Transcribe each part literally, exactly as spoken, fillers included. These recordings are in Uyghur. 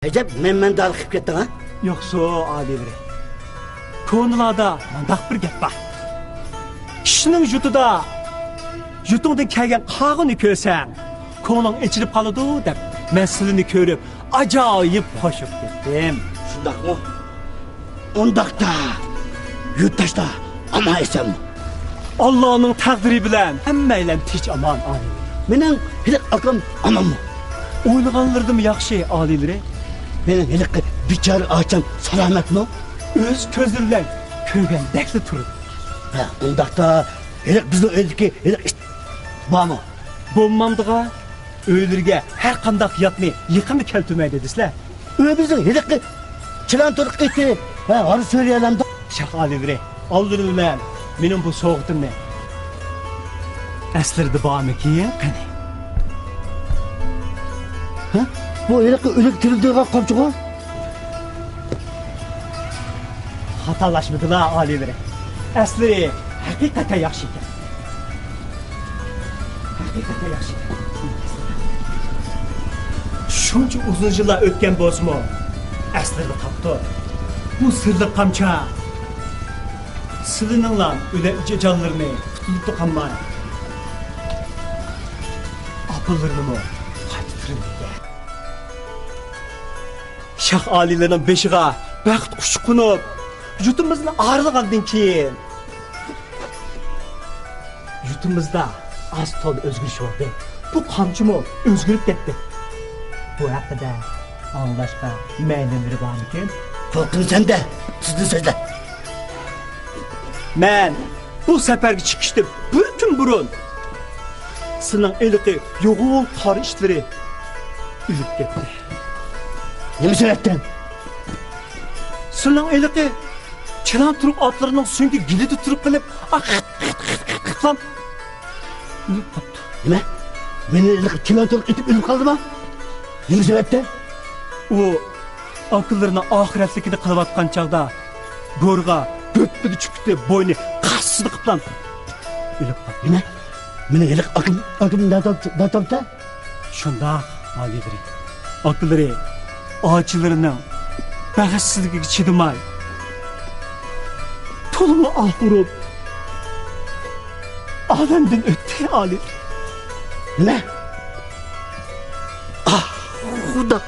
ئەجەب مەنمەندالىق قىلىپ كەتتىڭ ھە؟ يوقسۇ، ئالىيلىرى. كونىلاردا مۇنداق بىر گەپ بار. كىشىنىڭ يۇتىدا يۇتۇڭدىن كەلگەن قاغىنى كۆرسەڭ، كۆڭلۈڭ ئېچىلىپ قالىدۇ دەپ، مەن سىلىنى كۆرۈپ ئاجايىپ خۇش بولۇپ كەتتىم. شۇنداقمۇ؟ ئۇنداقتا، يۇرتداشلار ئامان-ئېسەنمۇ؟ ئاللانىڭ تەقدىرى بىلەن ھەممەيلەن تىنچ-ئامان، ئالىيلىرى. مېنىڭ ھېلىقى ئاكام ئامانمۇ؟ ئويلىغانلىرىدىنمۇ ياخشى، ئالىيلىرى. مېنىڭ ھېلىقى بىچارە ئاچام سالامەتمۇ؟ ئۆز كۆزلىرى بىلەن كۆرگەندەكلا تۇرىدۇ. ھە، ئۇنداقتا، ھېلىقى بىزنىڭ ئۆيدىكى ھېلىقى ئىت بارمۇ؟ بولمامدىغان ئۆيلىرىگە ھەر قانداق ياتنى يېقىندا كەلتۈرمەيدۇ دېسىلە. ئۆيىمىزنىڭ ھېلىقى چىلان تۇرۇق ئېتى، ھە، ھارا سۆرىيەلەمدۇ؟ شاھ ئالىيلىرى، ئالدىن بىلەن مېنىڭ بۇ سوۋغىتىمنى ئەسلىرىدە بارمىكىن قېنى؟ ھە؟ بۇ ھېلىقى ئۆلۈك تىرىلدۈرگەن قامچىغۇ؟ خاتالاشمىدىلا ئالىيلىرى. ئەسلى ھەقىقەتەن ياخشى ئىكەن. ھەقىقەتەن ياخشى ئىكەن. شۇنچە ئۇزۇن يىللار ئۆتكەن بولسىمۇ، ئەسلىدە قاپتۇ. بۇ سىرلىق قامچا سىلىنىڭلا ئۆلەك جانلىرىنى قۇتۇلۇپلا قالماي، ئاپىلىرىنىمۇ قايتا تىرىلدۈرگەن. شاھ ئالىيلىرىنىڭ بېشىغا بەخت قۇشى قونۇپ، يۇرتىمىزنى ئارىلىغاندىن كېيىن، يۇرتىمىزدا ئاز-تولا ئۆزگىرىش بولدى. بۇ قامچىمۇ ئۆزگىرىپ كەتتى. بۇ ھەققىدە ئاڭلاشقا مەيلىڭلىرى بارمىكىن؟ قورقىمسەن-دە، تېزدىن سۆزلە. مەن بۇ سەپەرگە چىقىشتىن بىر كۈن بۇرۇن سىلىنىڭ ھېلىقى يوغان قارا ئىتلىرى ئۆلۈپ كەتتى. نېمە سەۋەبتىن؟ سىلىنىڭ ھېلىقى چىلان تۇرۇق ئاتلىرىنىڭ سۆڭىكى گىلىدە تۇرۇپ قېلىپ، ئا، خىت، خىت، خىت، خىت، خىتلام ئۆلۈپ قاپتۇ. نېمە؟ مېنى ھېلىقى چىلان تۇرۇق ئېتىپ ئۆلۈپ قالدىما؟ نېمە سەۋەبتىن؟ ئۇ ئاكىلىرىنىڭ ئاخىرەتلىكىنى قىلىۋاتقان چاغدا گورغا گۆپپىدە چۈشۈپ كېتىپ، بوينى قاسسىدە قىپلام ئۆلۈپ قاپتۇ. نېمە؟ مېنىڭ ھېلىقى ئاكام، ئاكام ناتاپتا؟ شۇنداق، ئالىيلىرى. ئاكىلىرى ئاچىلىرىنىڭ بەختسىزلىكىگە چىدىماي، تولىمۇ ئاھ ئۇرۇپ، ئالەمدىن ئۆتتى، ئالىيلىرى. نېمە؟ ئاھ، خۇدا.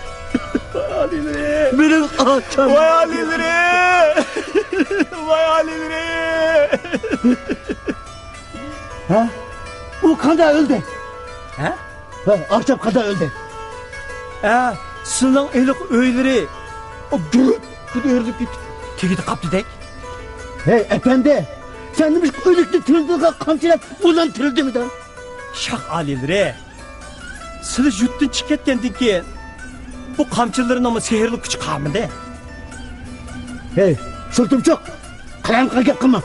ئالىيلىرى. مېنىڭ ئاچام. ۋاي ئالىيلىرى. ۋاي ئالىيلىرى. ھە؟ ئۇ قانداق ئۆلدى؟ ھە؟ ھە، ئاچام قانداق ئۆلدى؟ ھە، سىلىنىڭ ھېلىقى ئۆيلىرى، ئۇ گۈرۈپ، گۈرۈپ ئېرىلىپ كېتىپ، تېگىدە قاپتىدەك. ھەي، ئەپەندى، سەن نېمىشقا ئۆلۈكنى تىرىلدۈرگەن قامچىلاپ، ئۇلارنى تىرىلدۈرمىدىڭ؟ شاھ ئالىيلىرى، سىلى يۇرتتىن چىقىپ كەتكەندىن كېيىن، بۇ قامچىلىرىنىڭمۇ سېھىرلىك كۈچى قالمىدى. ھەي، سۇلتۇمچۇق، قالايمىقان گەپ قىلما.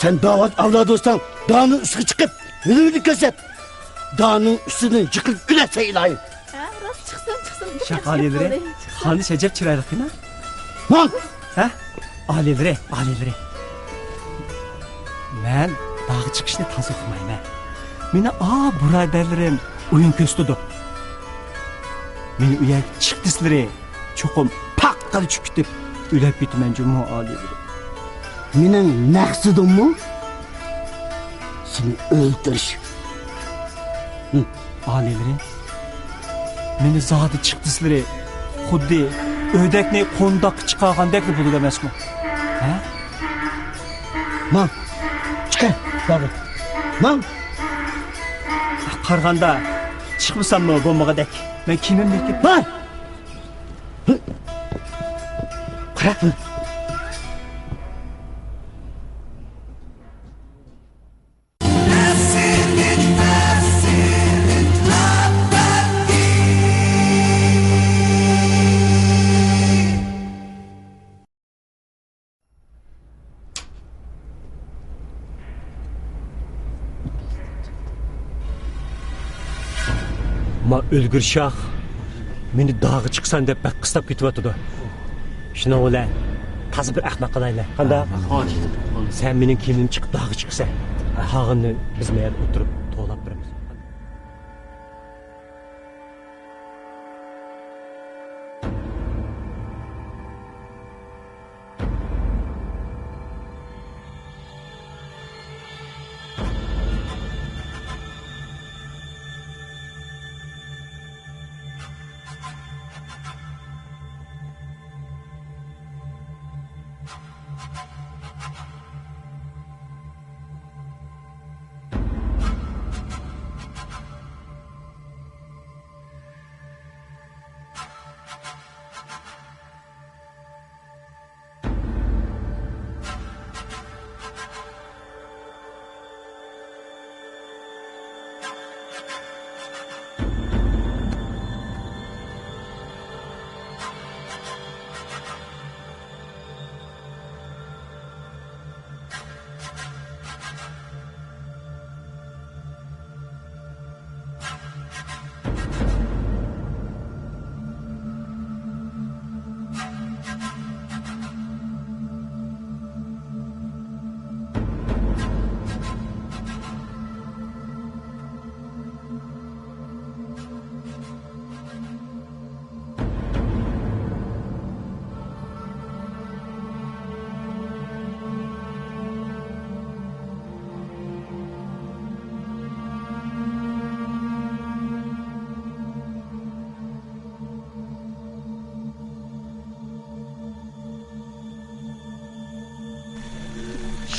سەن داۋات ئەۋلادى بولساڭ، دانىڭ ئۈستىگە چىقىپ، ھۈنىرىڭنى كۆرسەت. دانىڭ ئۈستىدىن يىقىلىپ ئۆلەرسەن، ئىلاھىم. ھە، راست، چىقسۇن، چىقسۇن. شاھ ئالىيلىرى، خانىش ئەجەب چىرايلىق قىنا. ماڭ! ھە؟ ئالىيلىرى، ئالىيلىرى. مەن داغا چىقىشنى تازا ئۇقمايمەن. مېنى ئا بۇرادەرلىرىم ئويۇن كۆرسىتىدۇ. مېنى ئۇ يەرگە چىق دېسىلىرى، چوقۇم پاققىدە چۈشۈپ كېتىپ، ئۆلۈپ كېتىمەن جۇمۇ، ئالىيلىرى. مېنىڭ مەقسىتىممۇ سېنى ئۆلتۈرۈش. ھىم. ئالىيلىرى، مېنى زادى چىق دېسىلىرى، خۇددى ئۆردەكنى قونداققا چىقارغاندەكلا بولىدۇ ئەمەسمۇ؟ ھە؟ ماڭ، چىقە، بارغىن. ماڭ. قارىغاندا چىقمىساممۇ بولمىغۇدەك. مەن كىيىمىمنى كىيىپ. بار! قاراپ. ما ئۆلگۈر شاھ مېنى داغا چىقسان دەپ بەك قىستاپ كېتىۋاتىدۇ. شۇنىڭ بىلەن تازا بىر ئەخمەق قىلايلى. قانداق؟ سەن مېنىڭ كىيىمىمنى چىقىپ داغا چىقىسەن. قالغىنىنى بىز مەيەردە ئولتۇرۇپ توۋلاپ بېرىمىز.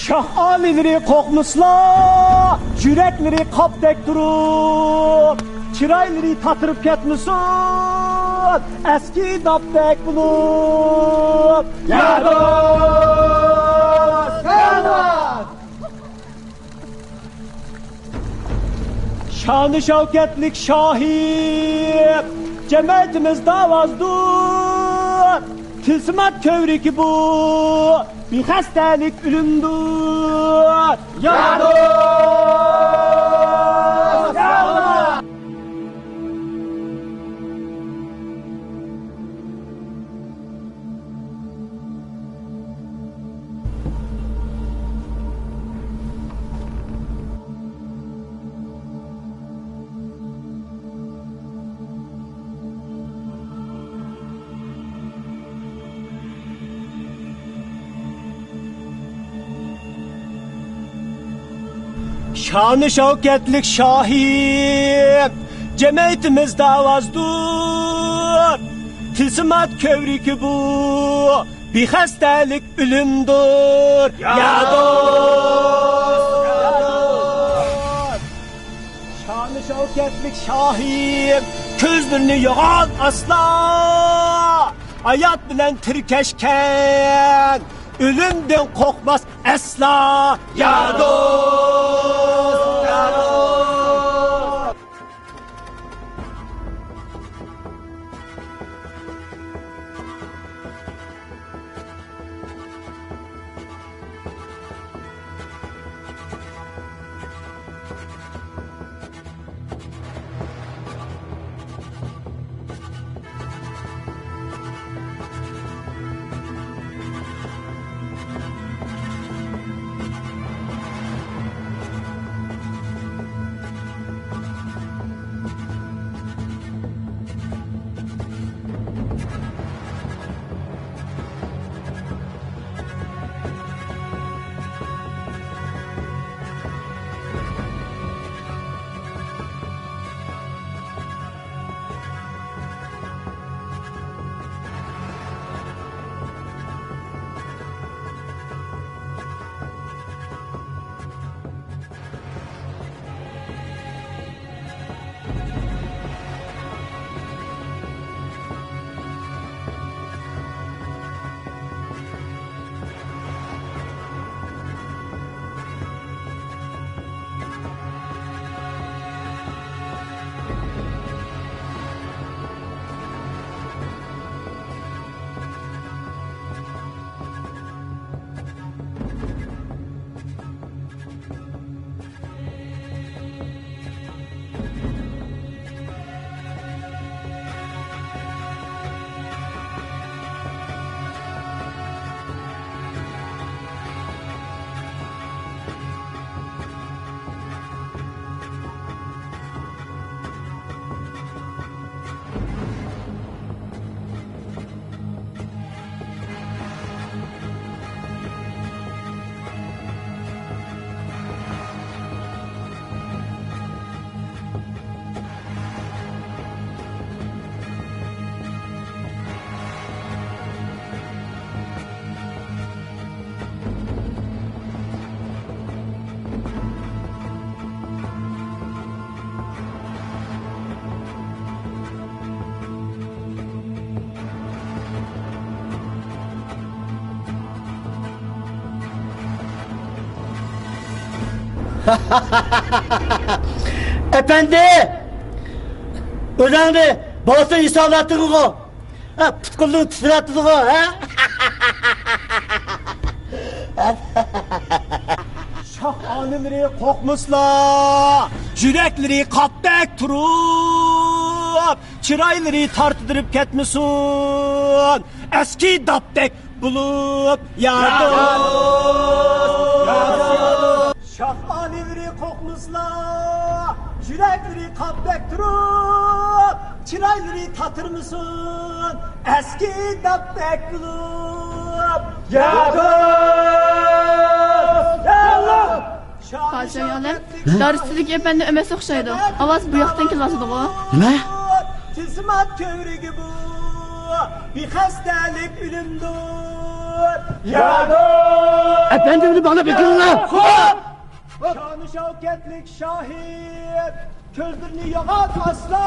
شاھ ئالىيلىرى قورقمىسىلا، يۈرەكلىرى قاپتەك تۇرۇپ، چىرايلىرى تاتىرىپ كەتمىسۇن، ئەسكى داپتەك بولۇپ. يا دوست، يا دوست! شانۇ شەۋكەتلىك شاھى، جەمئىيىتىمىز داۋاسىدۇر. تىلسىمات كۆۋرۈكى بۇ، بىخەستەلىك ئۆلۈمدۇر. يا دوست! يا دوست! شانۇ شەۋكەتلىك شاھى، جەمئىيىتىمىزدە ئاۋازدۇر. تىلسىمات كۆۋرۈكى بۇ، بىخەستەلىك ئۆلۈمدۇر. يا دوست! يا دوست! شانۇ شەۋكەتلىك شاھىم، كۆزلىرىنى يوغان ئاسلا، ھايات بىلەن تىركەشكەن، ئۆلۈمدىن قورقماس ئەسلا. يا دوست! يا دوست! ئەپەندى! ئۆزۈڭنى بولسا ھېسابلاتتىڭغۇ؟ ھە، پۇت-قوللىرىڭ تىترەتتىغۇ، ھە؟ شاھ ئالىيلىرى قورقمىسىلا، يۈرەكلىرى قاپتەك تۇرۇپ، چىرايلىرى تارتىدۇرۇپ كەتمىسۇن. ئەسكى داپتەك بولۇپ، يا دوست، يا دوست. شاھ ئالىيلىرى قورقمىسىلا، يۈرەكلىرى قاپتەك تۇرۇپ، چىرايلىرى تاتىرمىسۇن، ئەسكى داپتەك بولۇپ، يا دوست، يا دوست. پادىشاھ ئالەم، دارىسىدىكى ئەپەندى ئەمەس ئوخشايدۇ. ئاۋاز بۇ ياقتىن كېلىۋاتىدىغۇ؟ نېمە؟ تىلسىمات كۆۋرۈكى بۇ، بىخەستەلىك ئۆلۈمدۇر. يا دوست! ئەپەندىمنى باغلاپ ئېكىلىڭلار! خوپ! شانۇ شەۋكەتلىك شاھىم، كۆزلىرىنى يوغان ئاسلا،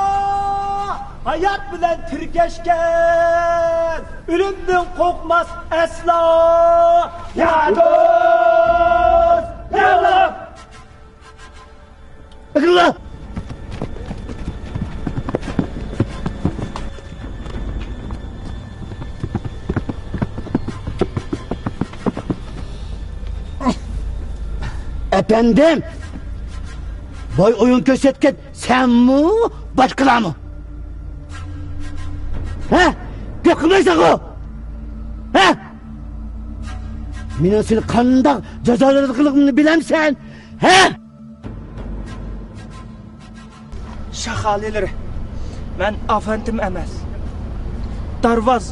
ھايات بىلەن تىركەشكەن، ئۆلۈمدىن قورقماس ئەسلا. يا دوست! يا دوست! ئەكىللا! ئەپەندىم، بوي ئويۇن كۆرسەتكەن سەنمۇ، باشقىلارمۇ؟ ھە؟ گەپ قىلمايسەنغۇ؟ ھە؟ مېنىڭ سېنى قانداق جازالىغانلىقىمنى بىلەمسەن؟ ھە؟ شاھ ئالىيلىرى، مەن ئافەنتىم ئەمەس، دارۋاز،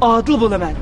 ئادىل بولىمەن.